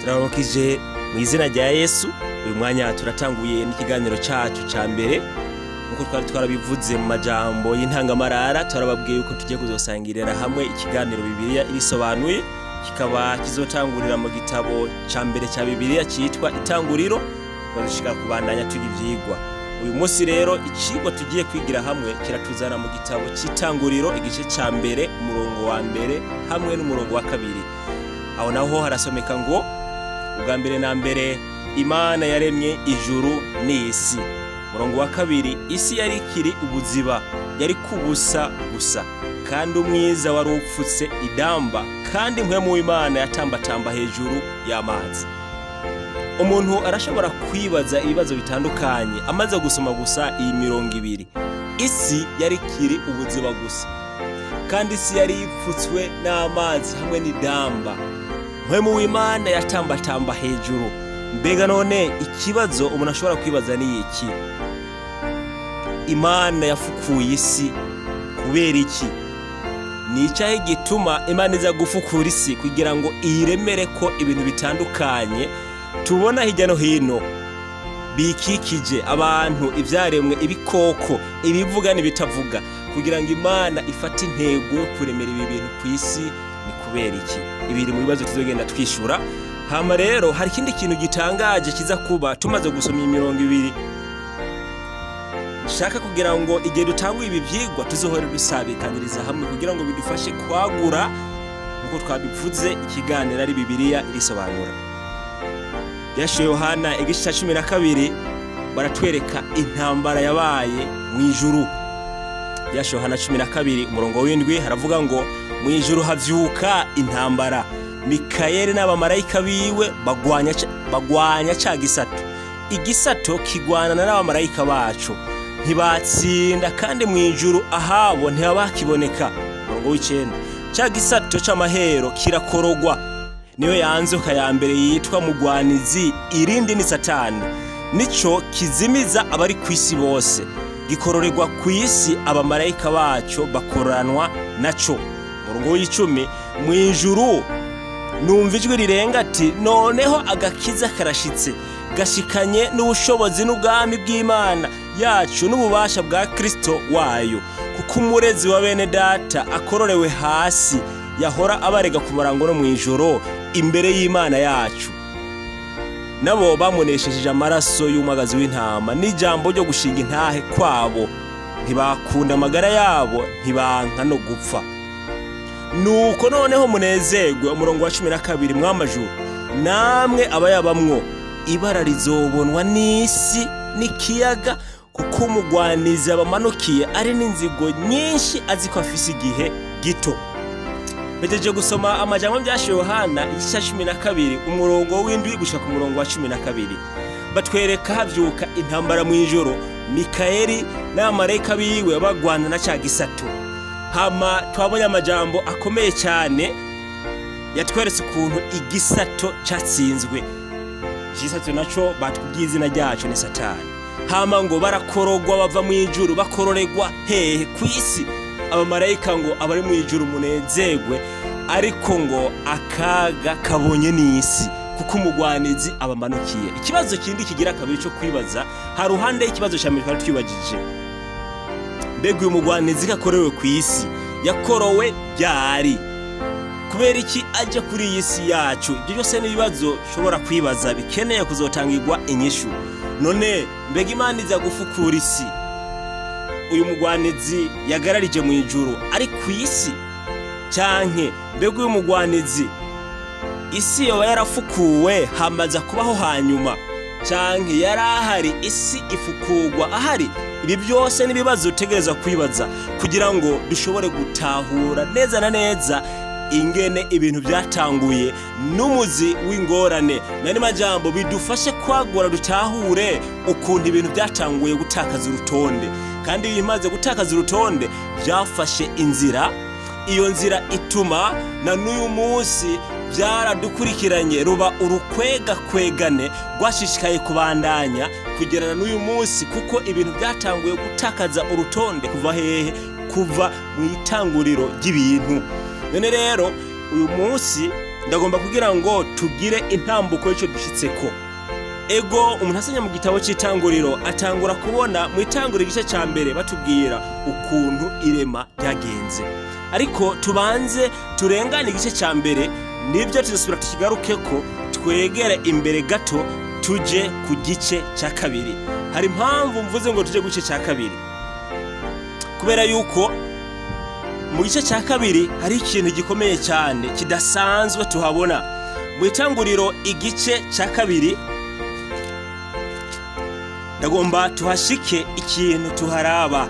Turaramukije mu izina rya Yesu. Uyu mwanya turatanguye n'ikiganiro cyacu cya mbere. Nkuko twari twarabivuze mu majambo y'intangamarara, turababwiye yuko tugiye kuzosangirira hamwe ikiganiro Bibiliya irisobanuye, kikaba kizotangurira mu gitabo cya mbere cya Bibiliya cyitwa Itanguriro, badushika kubandanya tuga ivyigwa. Uyu munsi rero icigwa tugiye kwigira hamwe kiratuzana mu gitabo cy'Itanguriro, igice cya mbere, umurongo wa mbere hamwe n'umurongo wa kabiri. Aho naho harasomeka ngo: ubwa mbere na mbere Imana yaremye ijuru n'isi. Umurongo wa kabiri: isi yari ikiri ubuziba, yari kubusa gusa, kandi umwiza wari upfutse idamba, kandi mpwemu w'Imana yatambatamba hejuru y'amazi. Umuntu arashobora kwibaza ibibazo bitandukanye amaze gusoma gusa iyi mirongo ibiri. Isi yari ikiri ubuziba gusa, kandi isi yari ipfutswe n'amazi hamwe n'idamba, mpwemu w'Imana yatambatamba hejuru. Mbega none ikibazo umuntu ashobora kwibaza ni iki: Imana yafukuye isi kubera iki? Ni icyahe gituma Imana iza gufukura isi kugira ngo iyiremere ko ibintu bitandukanye tubona hirya no hino bikikije abantu, ibyaremwe, ibikoko, ibivuga n'ibitavuga, kugira ngo Imana ifate intego yo kuremera ibi bintu ku isi? Ni kubera iki? Ibiri mu bibazo tuzogenda twishura. Hama rero hari ikindi kintu gitangaje kiza kuba tumaze gusoma imirongo ibiri. Shaka kugira ngo igihe dutanguye ibi vyigwa tuzohore dusabikaniriza hamwe kugira ngo bidufashe kwagura, nkuko twabivuze ikiganiro ari Bibiliya irisobanura. Byashiwe Yohana igice cya 12 baratwereka intambara yabaye mu ijuru. Byashiwe Yohana 12 umurongo w'indwi haravuga ngo: mu ijuru havyuka intambara, Mikayeli n'abamarayika biwe bagwanya ca gisato. Igisato kigwanana n'abamarayika bacu, ntibatsinda, kandi mu ijuru ahabo ntibakiboneka. Umurongo w'icenda: ca gisato c'amahero kirakorogwa, niyo yanzoka ya mbere yitwa mugwanizi, irindi ni Satani, nico kizimiza abari ku isi bose. Gikororerwa ku isi, abamarayika baco bakoranwa naco. Umurongo w'icumi: mu ijuru numva ijwi rirenga ati: noneho agakiza karashitse, gashikanye n'ubushobozi n'ubwami bw'Imana yacu n'ububasha bwa Kristo wayo, kuko umurezi wa bene data akororewe hasi, yahora abarega ku murango no mu ijoro imbere y'Imana yacu. Nabo bamunesheje amaraso y'umwagazi w'intama n'ijambo ryo gushinga intahe kwabo, ntibakunda amagara yabo, ntibanka no gupfa. Nuko noneho munezerwe. Umurongo wa 12: mw'amajuru namwe abayabamwo, ibara rizobonwa n'isi n'ikiyaga, kuko umugwanizi abamanukiye ari n'inzigo nyinshi, azi ko afise igihe gito. Mpejeje gusoma amajambo byashiwe Yohana igice cya 12 umurongo w'indwi gushika ku murongo wa 12. Batwereka havyuka intambara mu ijoro, Mikayeli n'abamarayika biwe bagwana na ca gisato. Hama twabonye amajambo akomeye cyane yatweretse ukuntu igisato cyatsinzwe. Igisato naco batubwiye izina ryaco ni Satani. Hama ngo barakorogwa bava mu ijuru, bakororerwa hehe? Ku isi. Abamarayika ngo abari mu ijuru munezerwe, ariko ngo akaga kabonye n'isi, kuko umugwanizi abamanukiye. Ikibazo kindi kigira kabiri cyo kwibaza, ha ruhande y'ikibazo cya mbere twari twibagije: mbega uyu mugwanizi kakorewe ku isi yakorowe ryari? Kubera iki aje kuri iyi si yacu? Ibyo byose ni ibibazo ushobora kwibaza bikeneye kuzotangirwa inyishu. None mbega Imana iza gufukura isi, uyu mugwanizi yagararije mu ijuru ari ku isi? Canke mbega uyu mugwanizi isi yoba yarafukuwe hamaza kubaho hanyuma, canke yarahari isi ifukurwa ahari? Ibi byose n'ibibazo utegereza kwibaza kugira ngo dushobore gutahura neza na neza ingene ibintu byatanguye n'umuzi w'ingorane. Nani majambo bidufashe kwagura dutahure ukuntu ibintu byatanguye gutakaza urutonde, kandi bimaze gutakaza urutonde byafashe inzira. Iyo nzira ituma na n'uyu munsi byaradukurikiranye, ruba urukwega kwegane rwashishikaye kubandanya kugerana n'uyu munsi, kuko ibintu byatanguye gutakaza urutonde kuva hehe? Kuva mu itanguriro ry'ibintu. None rero uyu munsi Ndagomba kugira ngo tugire intambuko y'icyo dushyitseko. Ego, umuntu asenya mu gitabo cy'itanguriro atangura kubona mu itanguriro igice cya mbere batubwira ukuntu irema ryagenze. Ariko tubanze turengane igice cya mbere, nibyo tuzasubira tukigaruke ko twegere imbere gato tuje ku gice cya kabiri. Hari impamvu mvuze ngo tuje ku gice cya kabiri, kubera yuko mu gice cya kabiri hari ikintu gikomeye cyane kidasanzwe tuhabona. Mu itanguriro igice cya kabiri ndagomba tuhashike ikintu tuharaba.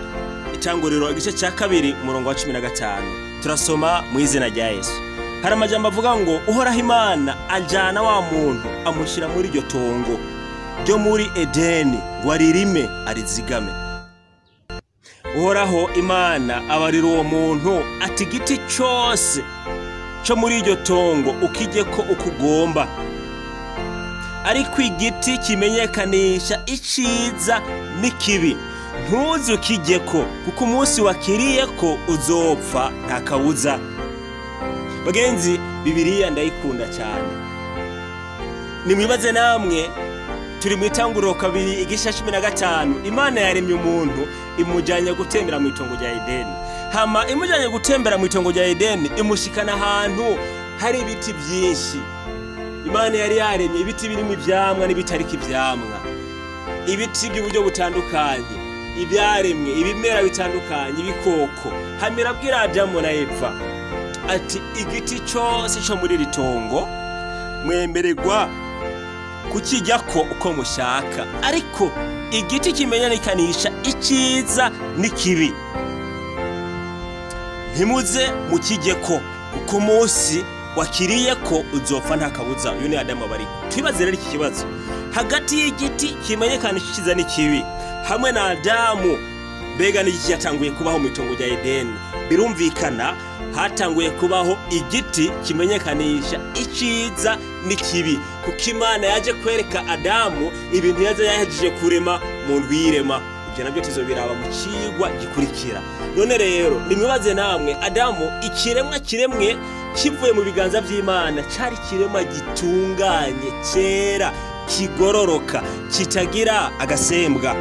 Itanguriro igice cya kabiri umurongo wa 15 turasoma mu izina rya Yesu. Hari amajambo avuga ngo Uhoraho Imana ajana wa muntu amushyira muri iryo tongo ryo muri Edeni ngo aririme arizigame. Uhoraho Imana abarira uwo muntu ati igiti cyose cyo muri iryo tongo ukijye ko ukugomba, ariko igiti kimenyekanisha iciza n'ikibi ntuze ukijye ko, kuko umunsi wakiriye ko uzopfa nta kabuza. Bagenzi, Bibiliya ndayikunda cyane. Nimwibaze namwe, turi mu itanguriro kabiri igice 15. Imana yaremye umuntu imujyanye gutembera mu itongo rya Edeni. Hama imujyanye gutembera mu itongo rya Edeni imushikana ahantu hari ibiti byinshi. Imana yari yaremye ibiti birimo ivyamwa n'ibitariko ivyamwa, ibiti by'uburyo butandukanye, ibyaremwe, ibimera bitandukanye, ibikoko. Hama irabwira Adamu na Eva ati igiti cyose cyo muri iri tongo mwemererwa kukijyako uko mushaka, ariko igiti kimenyekanisha icyiza n'ikibi ntimuze mukijyeko, kuko umunsi wakiriye ko uzopfa nta kabuza. Uyu ni Adamu abari. Twibaze rero iki kibazo hagati y'igiti kimenyekanisha icyiza n'ikibi hamwe na Adamu, mbega n'iki yatanguye kubaho mu itongo rya Edeni? Birumvikana hatanguye kubaho igiti kimenyekanisha icyiza n'ikibi, kuko Imana yaje kwereka Adamu ibintu yaje yahejeje kurema mu ndwirema. Ibyo nabyo tuzobiraba mu cigwa gikurikira. None rero nimwibaze namwe, Adamu ikiremwa kiremwe kivuye mu biganza by'Imana cari kiremwa gitunganye, cera, kigororoka, kitagira agasembwa.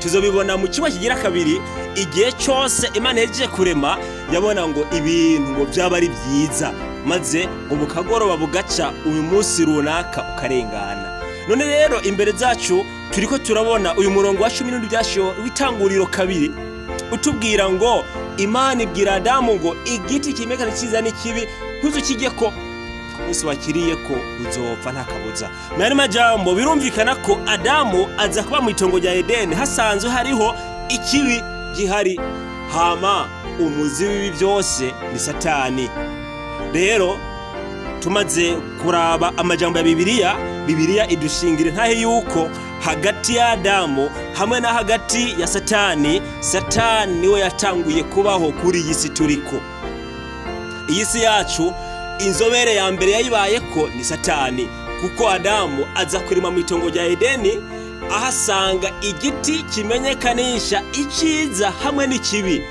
Tuzobibona mu cigwa kigira kabiri. Igihe cyose Imana yaje kurema yabona ngo ibintu ngo byaba ari byiza, maze ngo bukagoroba bugaca uyu munsi runaka ukarengana. None rero imbere zacu turiko turabona uyu murongo wa 17 byasho w'itanguriro kabiri utubwira ngo Imana ibwira Adamu ngo igiti kimekana cyiza n'ikibi ntuzukijye ko, umunsi wakiriye ko uzopfa nta kabuza. Mwari majambo birumvikana ko Adamu aza kuba mu itongo rya Edeni hasanzwe hariho ikibi gihari. Hama umuzi w'ibi byose ni Satani. Rero tumaze kuraba amajambo ya Bibiliya, Bibiliya idushingira ntahe yuko hagati ya Adamu hamwe na hagati ya Satani, Satani niwe yatanguye kubaho kuri iyi si turiko. Iyi si yacu inzobere ya mbere yayibaye ko ni Satani, kuko Adamu aza kurima mu itongo rya Edeni ahasanga igiti kimenyekanisha icyiza hamwe n'ikibi.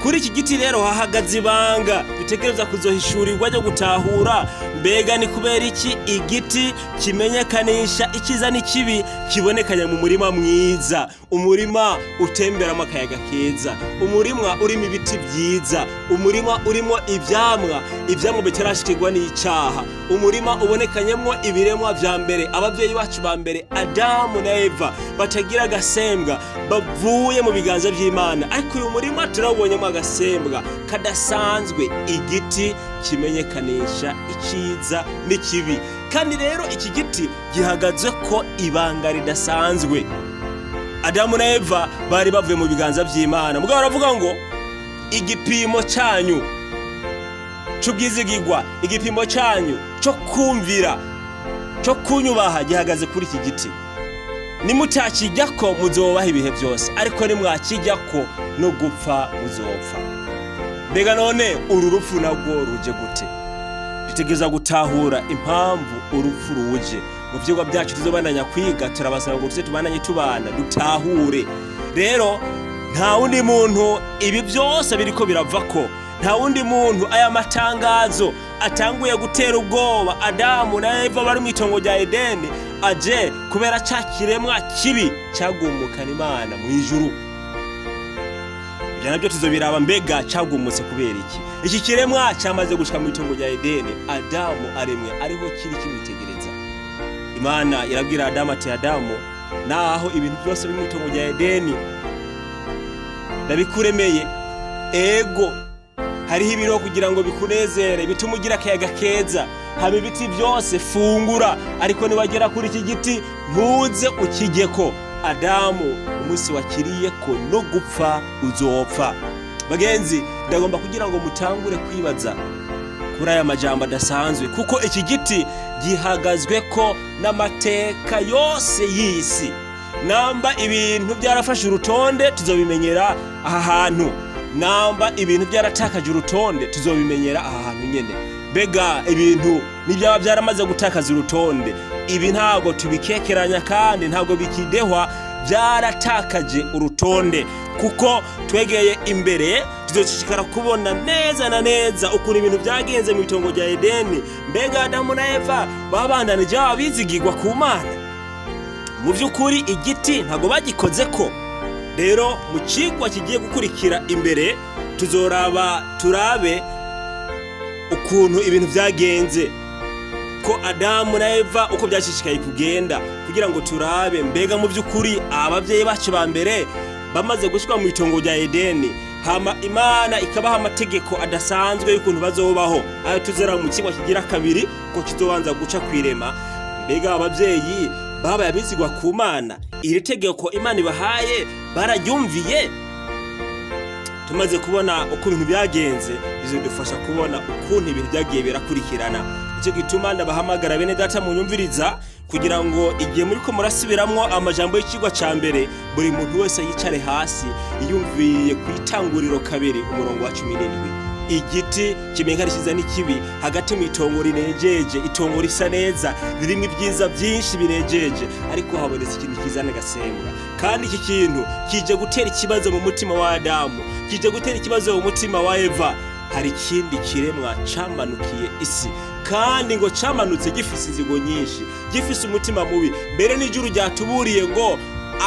Kuri iki giti rero hahagaze ibanga dutegereza kuzohishurirwa ryo gutahura mbega ni kubera iki igiti kimenyekanisha icyiza n'ikibi kibonekanye mu murima mwiza, umurima utemberamo akayaga keza, umurima urimo ibiti byiza, umurima urimo ivyamwa, ivyamwa bitarashikirwa n'icaha, umurima ubonekanyemwo ibiremwa vya mbere, abavyeyi bacu ba mbere Adamu na Eva batagira agasembwa, bavuye mu biganza by'Imana. Ariko uyu murima turawubonyemo agasembwa kadasanzwe, igiti kimenyekanisha icyiza n'ikibi. Kandi rero iki giti gihagaze ko ibanga ridasanzwe. Adamu na Eva bari bavuye mu biganza by'Imana. Mugabo baravuga ngo igipimo cyanyu cy'ubwizigirwa, igipimo cyanyu cyo kumvira, cyo kunyubaha gihagaze kuri iki giti. Nimutakijyako muzobaha ibihe byose, ariko nimwakijyako no gupfa muzopfa. Mbega none uru rupfu narwo ruje gute? Dutegereza gutahura impamvu urupfu ruje. Mu vyigwa byacu tuzobandanya kwiga, turabasaba ngo tuze tubandanye tubana dutahure. Rero nta wundi muntu ibi byose biriko birava ko, nta wundi muntu aya matangazo atanguye gutera ubwoba Adamu na Eva bari mu itongo rya Edeni aje kubera ca kiremwa kibi cagumukana Imana mu ijuru. Ibyo nabyo tuzobiraba, mbega cagumutse kubera iki? Iki kiremwa cyamaze gushika mu itongo rya Edeni, Adamu aremwe ariho kiri kimwitegereza. Imana irabwira Adamu ati: Adamu, naho ibintu byose biri mu itongo rya Edeni ndabikuremeye, ego hariho ibiriho kugira ngo bikunezere, bitume ugira akayaga keza, haba ibiti byose fungura, ariko niwagera kuri iki giti ntuze ukijyeko. Adamu, umunsi wakiriyeko no gupfa uzopfa. Bagenzi, ndagomba kugira ngo mutangure kwibaza kuri aya majambo adasanzwe, kuko iki giti gihagazwe ko n'amateka yose y'isi. Namba ibintu byarafashe urutonde tuzobimenyera aha hantu, namba ibintu byaratakaje urutonde tuzobimenyera aha hantu nyene. Mbega ibintu nibyaba byaramaze gutakaza urutonde, ibi ntabwo tubikekeranya kandi ntabwo bikidehwa, byaratakaje urutonde, kuko twegeye imbere tuzoshishikara kubona neza na neza ukuntu ibintu byagenze mu itongo rya Edeni. Mbega Adamu na Eva babandanije bizigirwa ku Mana? Mu by'ukuri igiti ntabwo bagikoze ko. Rero mu kigwa kigiye gukurikira imbere tuzoraba turabe ukuntu ibintu byagenze, ko Adamu na Eva uko byashishikaye kugenda, kugira ngo turabe mbega mu by'ukuri ababyeyi bacu ba mbere bamaze gushyirwa mu itongo rya Edeni, hama Imana ikabaha amategeko adasanzwe y'ukuntu bazobaho, ayo tuzera mu kigwa kigira kabiri ko kizobanza guca kwirema. Mbega ababyeyi babaye abizigwa ku Mana, iri tegeko Imana ibahaye bararyumviye? Tumaze kubona uko ibintu byagenze, bizodufasha kubona ukuntu ibintu byagiye birakurikirana. Icyo gituma ndabahamagara bene data munyumviriza, kugira ngo igihe muri ko murasubiramwo amajambo y'ikigwa ca mbere, buri muntu wese yicare hasi yiyumviye ku itanguriro 2 umurongo wa 17. Igiti kimenga cyiza n'ikibi hagati mu itongo rinejeje, itongo risa neza ririmo ibyiza byinshi binejeje, ariko habonetse ikintu kizana gasembwa. Kandi iki kintu kije gutera ikibazo mu mutima wa Adamu, kije gutera ikibazo mu mutima wa Eva. Hari ikindi kiremwa camanukiye isi, kandi ngo camanutse gifise inzigo nyinshi, gifise umutima mubi. Mbere n'ijuru ryatuburiye ngo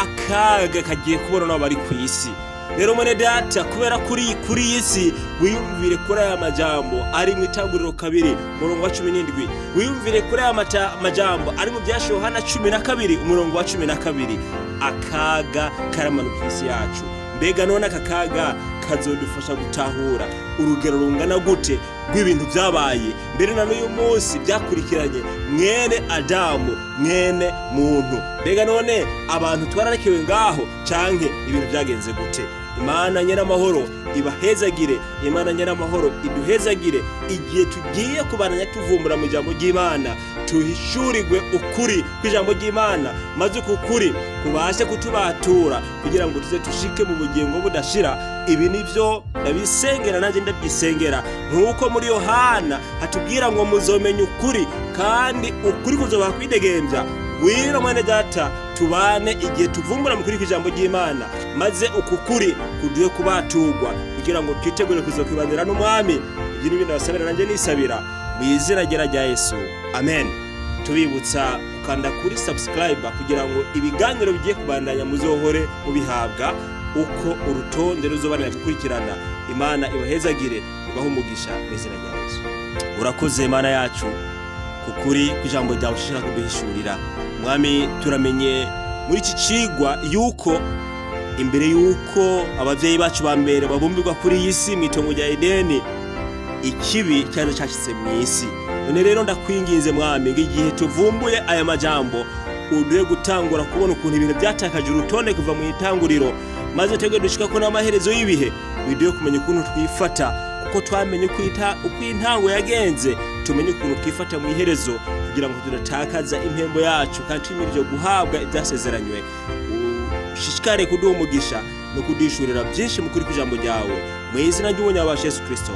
akaga kagiye kubona n'abari ku isi. Rero mwene data, kubera kuri iyi si, wiyumvire kuri aya majambo ari mu itanguriro 2 umurongo wa 17, wiyumvire kuri aya majambo ari mu bya Yohana 12 umurongo wa 12. Akaga karamanuka isi yacu. Mbega none aka kaga kazodufasha gutahura urugero rungana gute rw'ibintu byabaye mbere na n'uyu munsi byakurikiranye mwene Adamu mwene muntu? Mbega none abantu twararekewe ngaho canke ibintu byagenze gute? Imana nyiramahoro ibahezagire, Imana nyiramahoro iduhezagire igihe tugiye kubananya tuvumbura mu ijambo ry'Imana, tuhishurirwe ukuri kw'ijambo ry'Imana, maze ukuri kubashe kutubatura kugira ngo tuze tushike mu bugingo budashira. Ibi nivyo ndabisengera, nanjye ndabyisengera, nkuko muri Yohana hatubwira ngo muzomenya ukuri kandi ukuri kuzobaha kwidegembya. Ngwino mwene data tubane igihe tuvumbura mu kuri kw'ijambo ry'Imana, maze uku kuri kuduhe kubaturwa kugira ngo twitegure kuzokwibanira n'Umwami. Ibyo ni ibintu basabira nanjye nisabira mu izina rya Yesu, amen. Tubibutsa gukanda kuri subscribe kugira ngo ibiganiro bigiye kubandanya muzohore mubihabwa uko urutonde ruzobanira gukurikirana. Imana ibahezagire, ibahe umugisha mu izina rya Yesu. Urakoze Imana yacu kukuri kw'ijambo ryawe ushishikara kuduhishurira. Mwami, turamenye muri iki cigwa yuko imbere yuko abavyeyi bacu ba mbere babumbirwa kuri iyi si mu itongo rya Edeni, ikibi cyane cyashitse mu isi. None rero ndakwinginze Mwami, ngo igihe tuvumbuye aya majambo uduhe gutangura kubona ukuntu ibintu byatakaje urutonde kuva mu itanguriro, maze twebwe dushika ko n'amaherezo y'ibihe, biduhe kumenya ukuntu twifata, kuko twamenye uko intango yagenze, tumenye ukuntu twifata mu iherezo kugira ngo tudatakaza impembo yacu kandi twimirije guhabwa ibyasezeranywe. Ushishikare kuduha umugisha no kuduhishurira byinshi mu kuri kw'ijambo ryawe, mu izina ry'umunyabasha Yesu Kristo,